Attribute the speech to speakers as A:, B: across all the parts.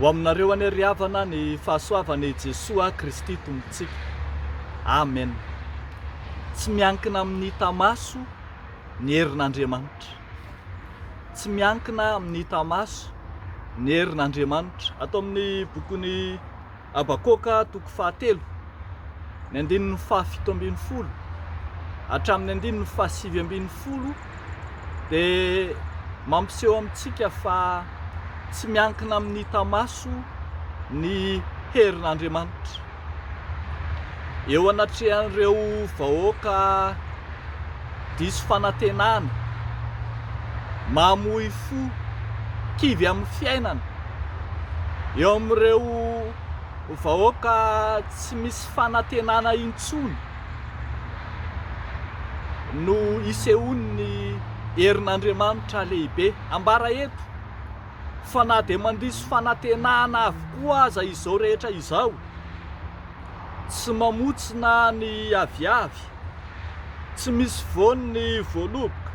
A: Ho aminareo anie ry havana ny fahasoavan'i Jesoa Kristy Tompontsika. Amen. Tsy miankina amin'ny hita maso ny herin'Andriamanitra. Tsy miankina amin'ny hita maso ny herin'Andriamanitra. Ato amin'ny bokin'i Habakoka toko fahatelo, ny andininy fahafito ambin'ny folo hatramin'ny andininy fahasivy ambin'ny folo dia mampiseho amintsika fa tsy miankina amin'ny hita maso ny herin'Andriamanitra. Eo anatrehan'ireo vahoaka diso fanantenana, mamoy fo, kivy amin'ny fiainana, eo amin'ireo vahoaka tsy misy fanantenana intsony no isehoan'ny herin'Andriamanitra lehibe. Ambara eto fa na dia mandiso fanantenana avokoa aza izao rehetra izao, tsy mamotsina ny aviavy, tsy misy voany ny voaloboka,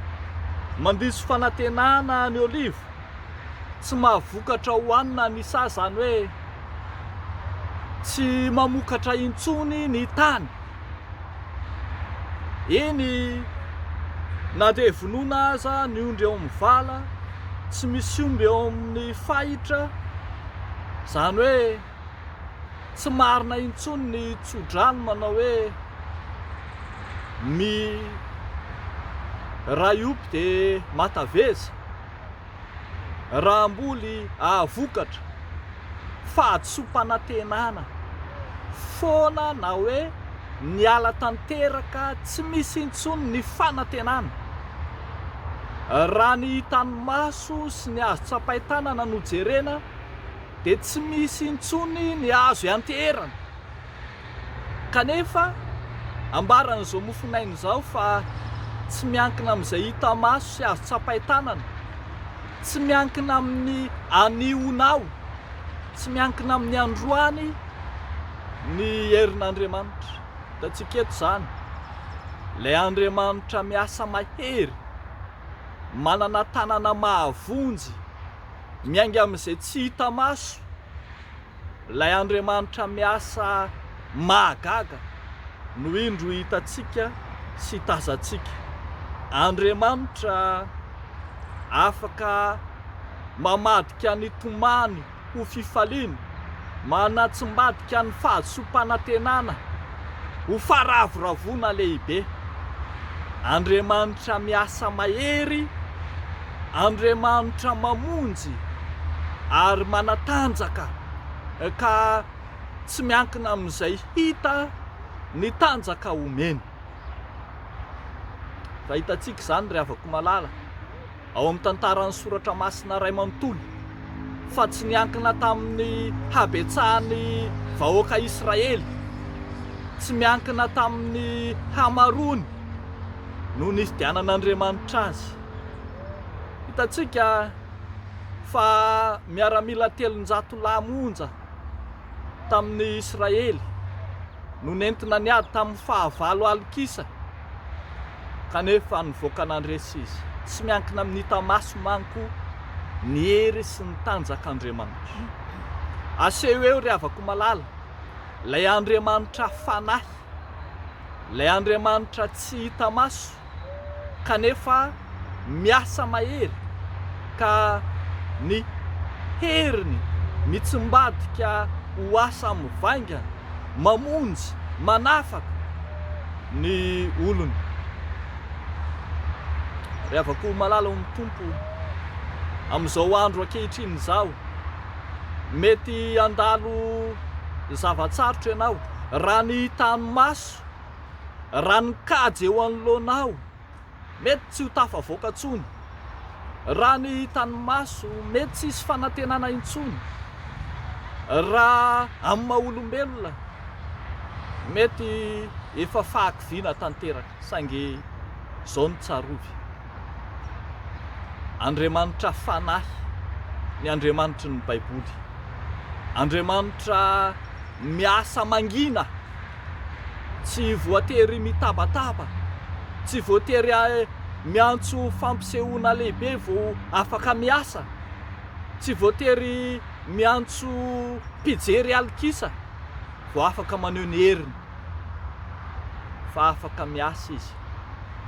A: mandiso fanantenana ny oliva, tsy mahavokatra hohanina ny saha, izany hoe tsy mamokatra intsony ny tany. Eny, na dia vonoina aza ny ondry eo amin'ny vala, tsy misy omby eo amin'ny fahitra, izany hoe tsy marina intsony ny tsodrano manao hoe miray omby dia mataveza. Raha hamboly hahavokatra, fahadisoam-panantenana foana na hoe niala tanteraka tsy misy intsony ny fanantenana. Raha ny hitan'ny maso sy ny azo tsapain-tanana no jerena dia tsy misy intsony ny azo ianteherana. Kanefa, ambaran'izao mofonaina izao fa tsy miankina amin'izay hita maso sy azo tsapain-tanana, tsy miankina amin'ny anionao, tsy miankina amin'ny androany ny herin'Andriamanitra. Hitantsika eto izany, ilay Andriamanitra miasa mahery, manana tanana mahavonjy, miainga amin'izay tsy hita maso, Ilay Andriamanitra miasa mahagaga no indro hitantsika sy tazantsika. Andriamanitra afaka mamadika ny tomany ho fifaliana, manatsimbadika ny fahadisoam-panantenana ho faharavoravoana lehibe. Andriamanitra miasa mahery, Andriamanitra mamonjy ary manatanjaka ka tsy miankina amin'izay hita ny tanjaka omeny. Fa hitantsika izany ry havako malala ao amin'ny tantaran'ny soratra masina iray manontolo fa tsy niankina tamin'ny habetsahan'ny vahoaka Israely, tsy miankina tamin'ny hamaroany no nifidianan'Andriamanitra azy. Hitantsika fa miaramila 300 lahy monja tamin'ny Israely no nentina niady tamin'ny fahavalo alin-kisa, kanefa nivoaka nandresy izy. Tsy miankina amin'ny hita maso manko ny hery sy ny tanjak'Andriamanitra. Aseho eo ry havako malala, ilay Andriamanitra Fanahy, ilay Andriamanitra tsy hita maso, kanefa miasa mahery ka ny heriny mitsimbadika ho asa mivaingana, mamonjy, manafaka ny olony. Ry havako malala ao amin'ny Tompo, amin'izao andro ankehitriny izao, mety handalo zava-tsarotra ianao, raha ny hitan'ny maso, Raha ny kajy eo anoloanao, mety tsy ho tafavoaka intsony. Raha ny hitan'ny maso, mety tsy hisy fanantenana intsony. Raha amin'ny maha olombelona, mety efa fahakiviana tanteraka. Saingy izao no tsarovy, Andriamanitra Fanahy ny Andriamanitry ny Baiboly. Andriamanitra miasa mangina. Tsy voatery mitabataba, tsy voatery miantso fampisehoana lehibe vao afaka miasa, tsy voatery miantso mpijery alikisa vao afaka maneho ny heriny, fa afaka miasa Izy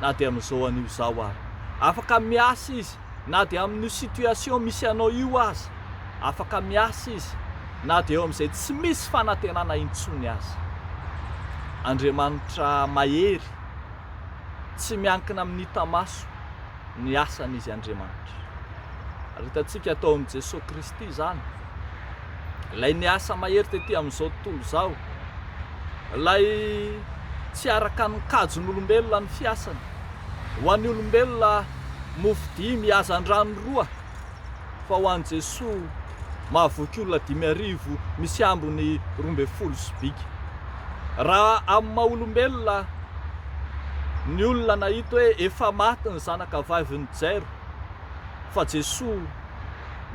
A: na dia amin'izao anio izao ary. Afaka miasa Izy na dia amin'io situation misy anao io aza. Afaka miasa Izy na dia eo amin'izay tsy misy fanantenana intsony aza. Andriamanitra mahery, tsy miankina amin'ny hita maso ny asany Izy Andriamanitra. Ary hitantsika tao amin'i Jesoa Kristy izany, ilay niasa mahery tety amin'izao tontolo izao, ilay tsy araka ny kajin'olombelona ny fiasany. Ho an'ny olombelona mofo dimy hazandrano roa, fa ho an'i Jesoa mahavoky olona 5000 misy ambiny 12 sobika. Raha amin'ny maha olombelona, ny olona nahita hoe efa maty ny zanaka vavin'i Jairo, fa Jesoa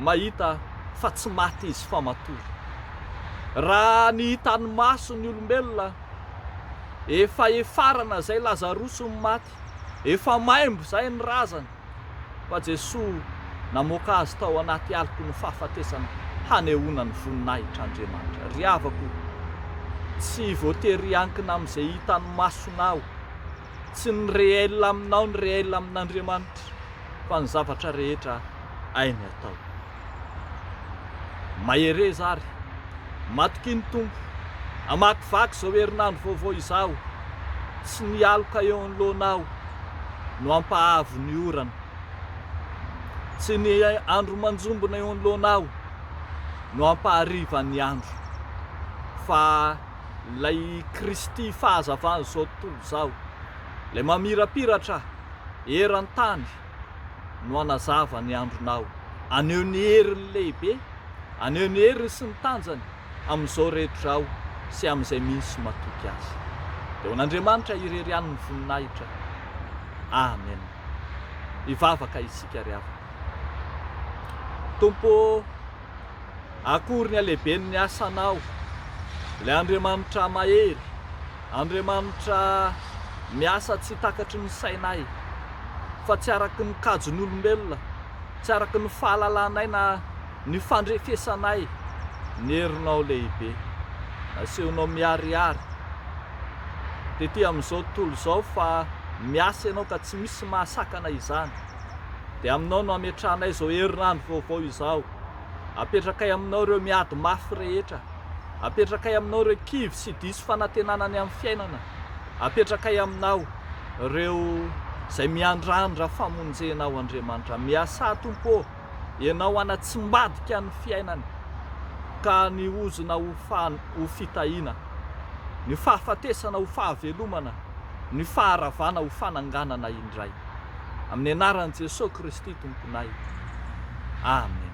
A: mahita fa tsy maty izy fa matory. Raha ny hitan'ny maso ny olombelona, efa hefarana izay Lazarosy no maty, efa maimbo izay ny razany, fa Jesoa namoaka azy tao anaty aloky ny fahafatesana hanehoana ny voninahitr'Andriamanitra. Ry havako, tsy voatery hiankina amin'izay hitan'ny masonao, tsy ny réel aminao ny réel amin'Andriamanitra, fa ny zavatra rehetra hainy atao. Mahereza ary, matokia ny Tompo, hamakivaky izao herinandro vaovao izao, tsy ny aloka eo anoloanao no hampahavy ny orana, tsy ny andro manjombona eo anoloanao no hampahariva ny andro, fa ilay Kristy fahazavan'izao tontolo izao, ilay mamirapiratra eran-tany no hanazava ny andronao, haneho ny heriny lehibe, haneho ny heriny sy ny tanjany amin'izao rehetra izao sy amin'izay mino sy matoky Azy. Dia ho an'Andriamanitra irery ihany ny voninahitra. Amen. Hivavaka isika ry havana. Tompo ô, akory ny halehiben'ny asanao, ilay Andriamanitra mahery, Andriamanitra miasa tsy takatry ny sainay, fa tsy araky ny kajin'ny olombelona, tsy araky ny fahalalanay na ny fandrefesanay ny herinao lehibe. Nasehonao miharihary tety amin'izao tontolo izao fa miasa Ianao ka tsy misy mahasakana izany. Dia aminao no ametrahanay izao herinandro vaovao izao. Apetrakay aminao ireo miady mafy rehetra. Apetrakay aminao ireo kivy sy diso fanantenana ny amin'ny fiainana. Apetrakay aminao ireo izay miandrandra famonjenao Andriamanitra. Miasà Tompo ô, Ianao hanatsimbadika ny fiainany ka ny ozona ho ho fitahiana, ny fahafatesana ho fahavelomana, ny faharavana ho fananganana indray. Amin'ny anaran'i Jesoa Kristy Tomponay. Amen.